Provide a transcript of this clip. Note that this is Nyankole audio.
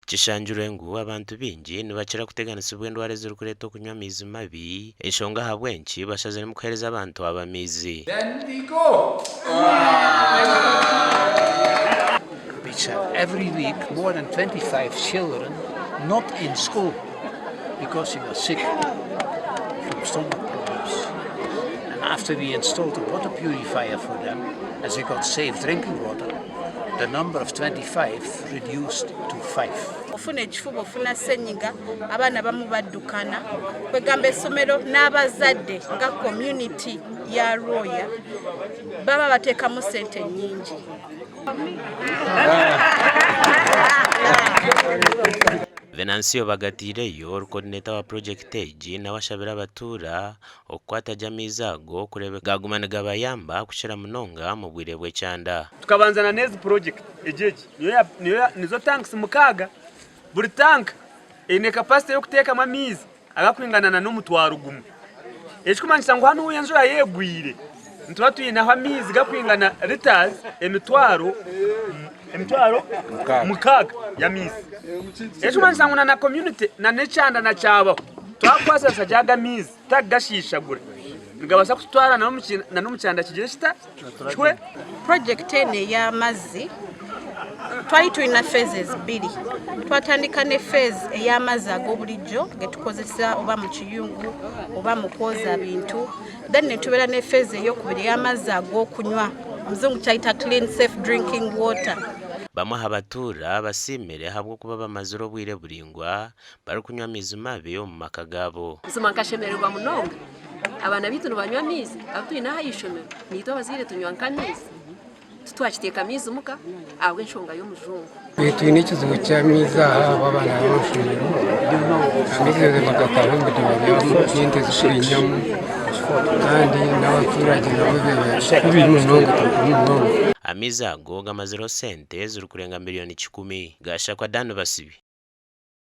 Kishangirwe ngu abantu baingi nibakira kuteganisibwa endwara ezirikureetwa okunywa amaizi mabi, enshonga ahabw'enki bashaziremu kuheereza abantu aba amaizi. Then we go. Which have every week more than 25 children not in school because they were sick from stomach problems. And after we installed a water purifier for them, as they got safe drinking water, the number of 25 reduced to 5. Ofuna ekifuba, ofuna ssenyiga, abaana abamu baddukana. Kwegamba essomero n'abazadde nga community ya Rwoya baba bateekamu ssente nnyingi. Venancio Bagateireyo, ori coordinator wa purojekiti egi nawe ashabire abatuura okukwata gye amaizi ago kureebeka gaaguma nigabayamba kukira munonga omu bwire bw'ekyanda. Tukabanza na n'ezi purojekiti egi egi niyo nizo tanks mukaaga buri tanka eine capacity y'okuteekamu amaizi agakwingana na n'omutwaro gumwe. Ekikumanyisa ngu hanuya enjura yegwire nituba twineho amaizi gakwingana litres emitwaro emitwaro mukaaga y'amaizi. Ekikumanyisa ngu na na community na n'ekyanda na kyabaho twakwasasa gye aga amaizi tutakugashiishagura nigabaasa kututwara na n'omu kyanda kigire kita kihwe. Purojekiti eno ey'amazzi twali tulina phases bbiri. Twatandika ne phase ey'amazzi ag'obulijjo getukozesa oba mu kiyungu oba mu kwoza bintu, then netubeera ne phase ey'okubiri ey'amazzi ag'okunywa, omuzungu kyayita clean safe drinking water. Bamwe aha batuura basiimire ahabw'okuba bamazire obwire buraingwa barikunywa amaizi mabi omu maka gaabo. Buzima nkashemererwa munonga. Abaana baitu nibanywa amaizi agu twine aha ishomero, naitwe abazaire tunywa nk'amaizi. Titwakiteeka amaizi muka ahabw'enshonga y'omujungu. Twine ekizibu ky'amaizi aha ahabw'abaana b'amasomero. Amaizi nibagataaha omu bidiba byabo n'ente zikurinyamu kandi n'abaturage nabo kubi munonga turi kubi munonga. Amaizi ago gamazireho sente zirikurenga miriyoni kikumi. Gashakwa Dan Basibi.